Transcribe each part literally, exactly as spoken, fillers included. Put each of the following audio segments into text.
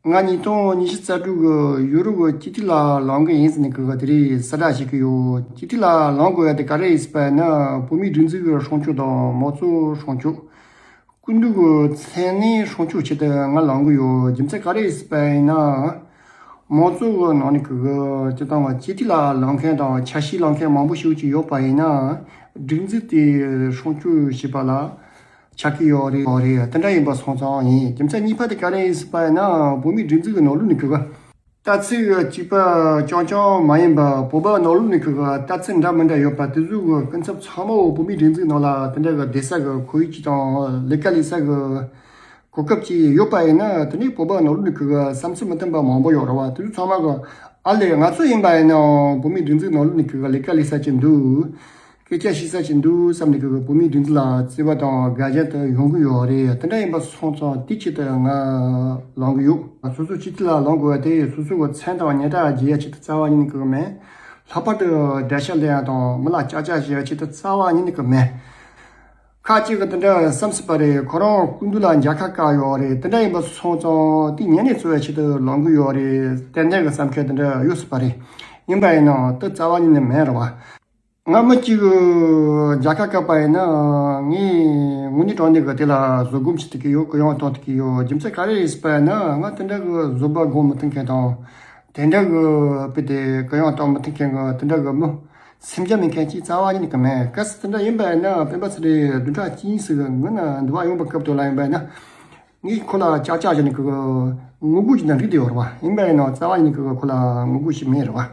ང་ཉིས་སྟོང་ཉི་ཤུ་རྩ་དྲུག་གི་ཡོ་རོབ་ཀྱི་སྤྱི་འཐུས་ལ་ལངས་གི་ཡིན་ཟེར་ནས་ཁོ་གི་དེ་རིང་གསལ་བསྒྲགས་བྱེད་ཀྱི་ཡོད། སྤྱི་འཐུས་ལ་ལངས་དགོས་ཡ་དེ་ག་རེ་ཡིན་ཟེར་བ་ཡིན་ན། བོད་མིའི་སྒྲིག་འཛུགས་ཀྱི་སྲུང་སྐྱོབ་དང་། མང་གཙོ་སྲུང་སྐྱོབ། སྐུ་མདུན་གྱི་མཚན་གནས་སྲུང་སྐྱོབ་ཆེད་དུ་ང་ལངས་གི་ཡོད། རྒྱུ་མཚན་ག་རེ་ཡིན་ཟེར་བ་ཡིན་ན། མང་གཙོ་གི་ནང་ནས་ཁོ་གི་སྤྱི་བཏང་བ་སྤྱི་འཐུས་ལ་ལངས་མཁན་དང་ཆ་ཤས་ལངས་མཁན་མང་པོ་ཞིག་ཅིག་ཡོད་པ་ཡིན་ན། སྒྲིག་འཛུགས་དེ་སྲུང་སྐྱོབ་བྱེད་པ་ལ་ཆགས་ཀྱི་ཡོད་རེད། ཡོད་རེད། དེ་འདྲ་ཡིན་པ་སོང་ཙང་ཡིན། རྒྱུ་མཚན་གཉིས་པ་དེ་ག་རེ་ཡིན་ཟེར་བ་ཡིན་ན། བོད་མིའི་སྒྲིག་འཛུགས་ཀྱི་ནང་ལོགས་ནས་ཁོ་གི་ལྟ་ཚུལ་གཅིག་པ་རྐྱང་རྐྱང་མ་ཡིན་པ། བོད་པ་ནང་ལོགས་ནས་ཁོ་གི་ལྟ་ཚུལ་འདྲ་མི་འདྲ་ཡོད་པ་དེ་ཚོའི་གི་སྐུ་ཚབ་ཚང་མ་བོད་མིའི་སྒྲིག་འཛུགས་ནང་ལ་དེ་འདྲ་གི་བསྡད་ས་གི་ཁོར་ཡུག་ཅིག་དང་ལས་ཀ་ལས་ས་གི་གོ་སྐབས་ཅིག་ཡོད་པ་ཡིན་ན། དེ་ནས་བོད་པ་ནང་ལོགས་ནས་ཁོ་གི་བསམ་ཚུལ་མི་མཐུན་པ་མང་པོ་ཡོད་རེད་བ། དེ་ཚོ་ཚང་མ་གི་ཨ་ལས། ང་ཚོ་ཡིན་པ་ཡིན་ནའང་བོད་མིའི་སྒྲིག་འཛུགས་ནང་ལོགས་ནས་ཁོ་གི་ལས་ཀ་ལས་ས་ཅིག་འདུག་སྐད་ཆ་བཤད་ས་ཅིག་འདུག་བསམ་ནས་ཁོ་གི་བོད་མིའི་སྒྲིག་འཛུགས་ལ་བརྩེ་བ་དང་དགའ་ཞེན་དེ་ཡོང་གི་ཡོད་རེད། དེ་འདྲ་ཡིན་པ་སོང་ཙང་དེའི་ཆེད་དུ་ང་ལངས་གི་ཡོད། སོ་སོ་སྤྱི་འཐུས་ལ་ལངས་དགོས་པ་དེ་སོ་སོ་གི་མཚན་དང་སྙན་གྲགས་རྒྱས་ཡ་ཆེད་དུ་རྩ་བ་ཉིད་ནས་ཁོ་གི་མིན། ལྷག་པར་དུ་དགྲ་ཤ་ལེན་ཡ་དང་མི་ལ་ཅག་ཅག་བྱེད་ཡ་ཆེད་དུ་རྩ་བ་ཉིད་ནས་ཁོ་གི་མིན། ཁ་ཅིག་གིས་དེ་འདྲ་བསམ་སྲིད་པ་རེད། ཁོ་རང་སྐུ་མདུན་ལ་མཇལ་ཁ་བཀའ་ཡོད་རེད། དེ་འདྲ་ཡིན་པ་སོང་ཙང་དེ་ཉན་ནས་འཚོ་བའི་ཆེད་དུ་ལངས་གི་ཡོད་རེད། ཏན་ཏན་གྱི་བསམ་འཆར་དེ་འདྲ་ཡོད་སྲིད་པ་རེད། ཡིན་པ་ཡིན་ནའང་དེ་རྩ་བ་ཉིད་ནས་མིན་རེད་བ། ང་མི་གཅིག་གིས་མཇལ་ཁ་བཀའ་པ་ཡིན་ན་ངས་དངོས་གནས་དྲང་གནས་ཀྱི་དེ་ལ་བཟོད་སྒོམ་བྱེད་ཐུབ་ཀྱི་ཡོད། གུ་ཡངས་གཏོང་ཐུབ་ཀྱི་ཡོད། རྒྱུ་མཚན་ག་རེ་རེད་ཟེར་བ་ཡིན་ན། ང་དེ་འདྲ་གི་བཟོད་པ་སྒོམ་མི་ཐུབ་མཁན་དང་། དེ་འདྲ་གི་དཔེ་དེ་གུ་ཡངས་གཏོང་མི་ཐུབ་མཁན་གྱི་དེ་འདྲ་གི་མི། སེམས་རྒྱ་མེད་མཁན་གྱི་རྩ་བ་ཉིད་ནས་མེད། གལ་སྲིད་དེ་འདྲ་ཡིན་པ་ཡིན་ན་སྤེན་པ་ཚེ་རིང་བདུན་ཕྲག་གཅིག་ཙམ་གྱི་སྔོན་ན་འདི་བ་ཡོང་པའི་སྐབས་དེ་ལ་ཡིན་པ་ཡིན་ན། ངས་ཁོ་ལ་ཅག་ཅག་བྱས་ནས་ཁོ་ངོ་རྒོལ་གྱི་ནང་འགྲིག་བསྡད་ཡོད་རེད་བ། ཡིན་པ་ཡིན་ན་རྩ་བ་ཉིད་ནས་ཁོ་ལ་ངོ་རྒོལ་ཞིག་མེད་རེད་བ།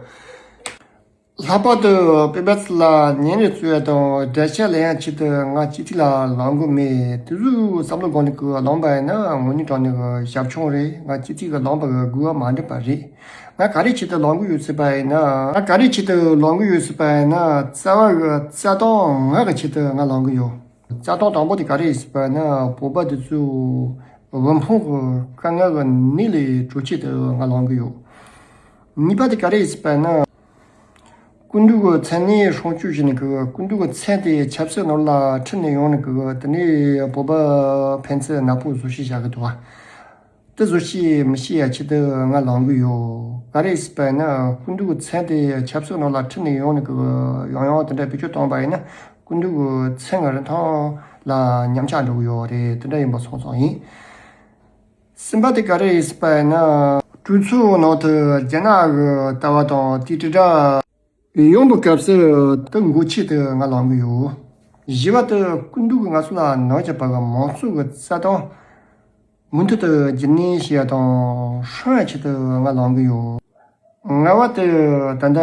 ལྷག་པར་དུ་སྤེན་པ་ཚེ་རིང་ལ་ཉེས་ཉེས་བཙུགས་ཡ་དང་དགྲ་ཤ་ལེན་ཡ་ཆེད་དུ་ང་སྤྱི་འཐུས་ལ་ལངས་དགོས་མེད། དེ་ཚོའི་བསམ་བློ་སྒང་ནས་ཁོ་ལངས་པ་ཡིན་ན་དངོས་གནས་དྲང་གནས་ཀྱི་ཞབས་ཆུང་རེད། ང་སྤྱི་འཐུས་ཀྱི་ལངས་པ་གི་དགོས་པ་མ་འགྲིག་པ་རེད། ང་ག་རེ་ཆེད་དུ་ལངས་གི་ཡོད་ཟེར་བ་ཡིན་ན། ང་ག་རེ་ཆེད་དུ་ལངས་གི་ཡོད་ཟེར་བ་ཡིན་ན། རྩ་བ་གི་རྩ་དོན་ལྔ་གི་ཆེད་དུ་ང་ལངས་གི་ཡོད། རྩ་དོན་དང་པོ་དེ་ག་རེ་ཡིན་ཟེར་བ་ཡིན་ན། བོད་པ་འདི་ཚོ་དབུལ་ཕོངས་ཀྱི་དཀའ་ངལ་གྱི་ནད་ལས་གྲོལ་ཆེད་དུ་ང་ལངས་གི་ཡོད། གཉིས་པ་དེ་ག་རེ་ཡིན་ཟེར་བ་ཡིན་ན། སྐུ་མདུན་གྱི་མཚན་གནས་སྲུང་སྐྱོབ་བྱས་ནས་ཁོ་གི་སྐུ་མདུན་གྱི་མཚན་དེ་ཆབ་སྲིད་ནང་ལ་ཁྲིད་ནས་ཡོང་ནས་ཁོ་གི་དེ་ནས་བོད་པ་ཕན་ཚུན་ནག་པོ་བཟོ་བྱེད་བྱ་གི་འདུག་བ། དེ་བཟོ་བྱེད་མི་བྱེད་ཡ་ཆེད་དུ་ང་ལངས་གི་ཡོད། ག་རེ་ཟེར་བ་ཡིན་ན། སྐུ་མདུན་གྱི་མཚན་དེ་ཆབ་སྲིད་ནང་ལ་ཁྲིད་ནས་ཡོང་ནས་ཁོ་གི་ཡང་ཡང་དེ་འདྲ་བེད་སྤྱོད་བཏང་པ་ཡིན་ན། སྐུ་མདུན་གྱི་མཚན་གྱི་རིན་ཐང་ལ་ཉམས་ཆག་འགྲོ་གི་ཡོད་རེད། དེ་འདྲ་ཡིན་པ་སོང་ཙང་ཡིན། གསུམ་པ་དེ་ག་རེ་ཡིན་ཟེར་བ་ཡིན་ན། གྲོས་ཚོགས་ནང་དུ་རྒྱ་ནག་གི་ལྟ་བ་དང་དེ་དྲིལ་བསྒྲགས་ཡོང་བའི་སྐབས་སུ་དེ་འགོག་ཆེད་དུ་ང་ལངས་གི་ཡོད། བཞི་པ་དེ་སྐུ་མདུན་གྱིས་ང་ཚོ་ལ་གནང་བཞག་པ་གི་མང་གཙོ་གི་རྩ་དོན་མུ་མཐུད་དུ་རྒྱུན་གནས་བྱེད་ཡ་དང་སྲུང་ཡ་ཆེད་དུ་ང་ལངས་གི་ཡོད། ལྔ་པ་དེ་ད་ལྟ་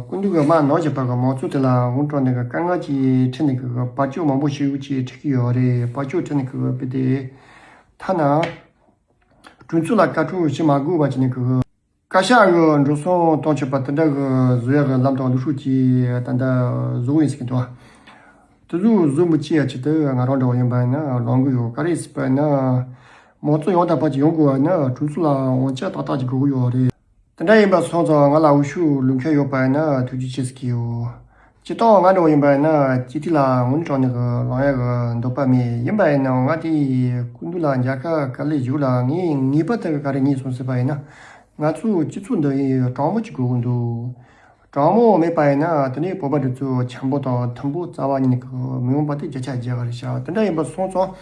སྐུ་མདུན་གྱིས་མར་གནང་བཞག་པ་གི་མང་གཙོ་དེ་ལ་དངོས་དྲང་གནས་ཀྱི་དཀའ་ངལ་ཅིག་འཕྲད་ནས་ཀྱི་བར་ཆད་མང་པོ་ཞིག་ཅིག་འཕྲད་ཀྱི་ཡོད་རེད། བར་ཆད་འཕྲད་ནས་ཀྱི་བུད་དེ། ཐ་ན་གྲོས་ཚོགས་ལ་བཀའ་འཁྲོལ་བྱེད་མ་དགོས་པ་བྱས་ནས་ཀྱི་བཀའ་ཤག་གི་འགྲོ་སོང་གཏོང་ཆོག་པ་དེ་འདྲ་གི་བཟོ་ཡག་གི་ལམ་དང་ལུགས་སྲོལ་ཅིག་ད་ལྟ་བཟོ་གི་ཡིན་ཟེར་གྱི་འདུག་དེ་ཚོ་བཟོ་མི་བྱེད་ཡ་ཆེད་དུ་ང་རང་འདྲ་བོ་ཡིན་པ་ཡིན་ན་ལངས་གི་ཡོད། ག་རེ་ཟེར་བ་ཡིན་ན། མང་གཙོ་ཡང་དག་པ་ཅིག་ཡོང་དགོས་པ་ཡིན་ན་གྲོས་ཚོགས་ལ་དབང་ཆ་ཏག་ཏག་ཅིག་དགོས་ཀྱི་ཡོད་རེད། དེ་འདྲ་ཡིན་པ་སོང་ཙང་ང་ལ་འོས་ཤོག་བླུག་མཁན་ཡོད་པ་ཡིན་ན་ཐུགས་རྗེ་ཆེ་ཟེར་གྱི་ཡོད། སྤྱིར་བཏང་ང་འདྲ་བོ་ཡིན་པ་ཡིན་ན་སྤྱི་འཐུས་ལ་དངོས་གནས་དྲང་གནས་ཀྱི་ལངས་ཡག་གི་འདོད་པ་མེད། ཡིན་པ་ཡིན་ནའང་ང་དེ་སྐུ་མདུན་ལ་མཇལ་ཁ་ག་ལེ་ཞུ་ལ་ངས་ངེས་པར་དུ་ག་རེ་ངེས་སོང་ཟེར་བ་ཡིན་ན། ང་ཚོའི་སྤྱི་ཚོགས་འདི་ཡི་དྲང་མོ་ཅིག་དགོས་ཀྱི་འདུག་དྲང་མོ་མེད་པ་ཡིན་ན་དེ་ནས་བོད་པ་འདི་ཚོ་འཆམ་པོ་དང་མཐུན་པོ་རྩ་བ་ཉིད་ནས་ཀྱི་མི་ཡོང་པ་དེ་བརྒྱ་ཆ་བརྒྱ་ག་རེ་བྱ། དེ་འདྲ་ཡིན་པ་སོང་ཙང་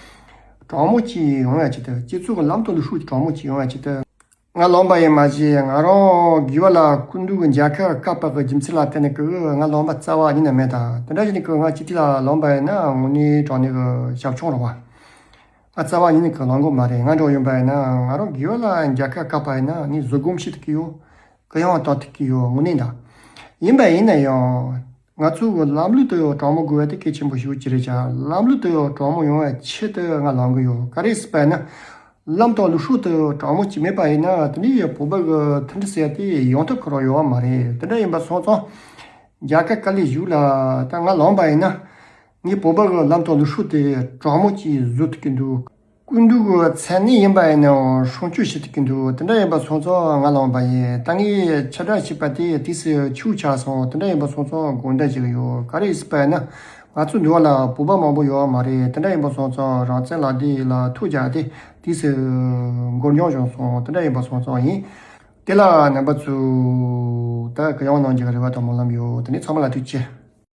དྲང་མོ་ཅིག་ཡོང་ཡ་ཆེད་དུ། སྤྱི་ཚོགས་ཀྱི་ལམ་དང་ལུགས་སྲོལ་དྲང་མོ་ཅིག་ཡོང་ཡ་ཆེད་དུ། ང་ལངས་པ་ཡིན་མ་གཞི་ང་རང་དགེ་བ་ལ་སྐུ་མདུན་གྱི་མཇལ་ཁ་བཀའ་ཕབ་ཀྱི་རྒྱུ་མཚན་ལ་བརྟེན་ནས་ཀྱི་ང་ལངས་པ་རྩ་བ་ཉིད་ནས་མེད། ད་དེ་འདྲ་བྱས་ནས་ཀྱི་ང་སྤྱི་འཐུས་ལ་ལངས་པ་ཡིན་ན་དངོས་གནས་དྲང་གནས་ཀྱི་ཞབས་ཆུང་རེད་བ། ང་རྩ་བ་ཉིད་ནས་ཀྱི་ལངས་དགོས་མ་རེད། ང་འདྲ་བོ་ཡིན་པ་ཡིན་ན་ང་རང་དགེ་བ་ལ་མཇལ་ཁ་བཀའ་ཕབ་ཡིན་ན་ངས་བཟོད་སྒོམ་བྱེད་ཐུབ་ཀྱི་ཡོད། གུ་ཡངས་གཏོང་ཐུབ་ཀྱི་ཡོད། དངོས་གནས་ད། ཡིན་པ་ཡིན་ན་ཡང་། ང་ཚོ་གི་ལམ་ལུགས་དེ་དྲང་མོ་དགོས་པ་དེ་གལ་ཆེན་པོ་ཞིག་ཅིག་རེད་ཤག་ལམ་ལུགས་དེ་དྲང་མོ་ཡོང་བའི་ཆེད་དུ་ང་ལངས་གི་ཡོད། ག་རེ་ཟེར་བ་ཡིན་ན། ལམ་དང་ལུགས་སྲོལ་དེ་དྲང་མོ་ཅིག་མེད་པ་ཡིན་ན་དེ་ནས་བོད་པ་གི་མཐུན་སྒྲིལ་ཟེར་ཡ་དེ་ཡོང་ཐབས་ཁོ་རང་ཡོད་པ་མ་རེད། དེ་འདྲ་ཡིན་པ་སོང་ཙང་། མཇལ་ཁ་ག་ལེ་ཞུ་ལ་ད་ང་ལངས་པ་ཡིན་ན། ངས་བོད་པ་གི་ལམ་དང་ལུགས་སྲོལ་དེ་དྲང་མོ་ཅིག་བཟོ་ཐུབ་ཀྱི་འདུག་སྐུ་མདུན་གྱི་མཚན་གནས་ཡིན་པ་ཡིན་ནའང་སྲུང་སྐྱོབ་བྱེད་ཐུབ་ཀྱི་འདུག་དེ་འདྲ་ཡིན་པ་སོང་ཙང་ང་ལངས་པ་ཡིན། ད་ངས་ཕྱིར་བསྒྲགས་བྱས་པ་དེ་དུས་སུ་ཆུ་ཆག་སོང་། དེ་འདྲ་ཡིན་པ་སོང་ཙང་དགོངས་དག་ཞུ་གི་ཡོད། ག་རེ་ཟེར་བ་ཡིན་ན། ང་ཚོ་འདི་བ་ལ་བོད་པ་མང་པོ་ཡོད་པ་མ་རེད། དེ་འདྲ་ཡིན་པ་སོང་ཙང་རང་བཙན་ལག་དེབ་ལ་ཐོ་རྒྱག་དེ་ དུས་སུ་འགོར་འགྱངས་བྱུང་སོང་། དེ་འདྲ་ཡིན་པ་སོང་ཙང་ཡིན། དེ་ལ་རྣམ་པ་ཚོས་ད་གུ་ཡངས་གནང་རྒྱུ་གི་རེ་བ་དང་སྨོན་ལམ་ཡོད། དེ་ནས་ཚང་མ་ལ་ཐུགས་རྗེ་ཆེ།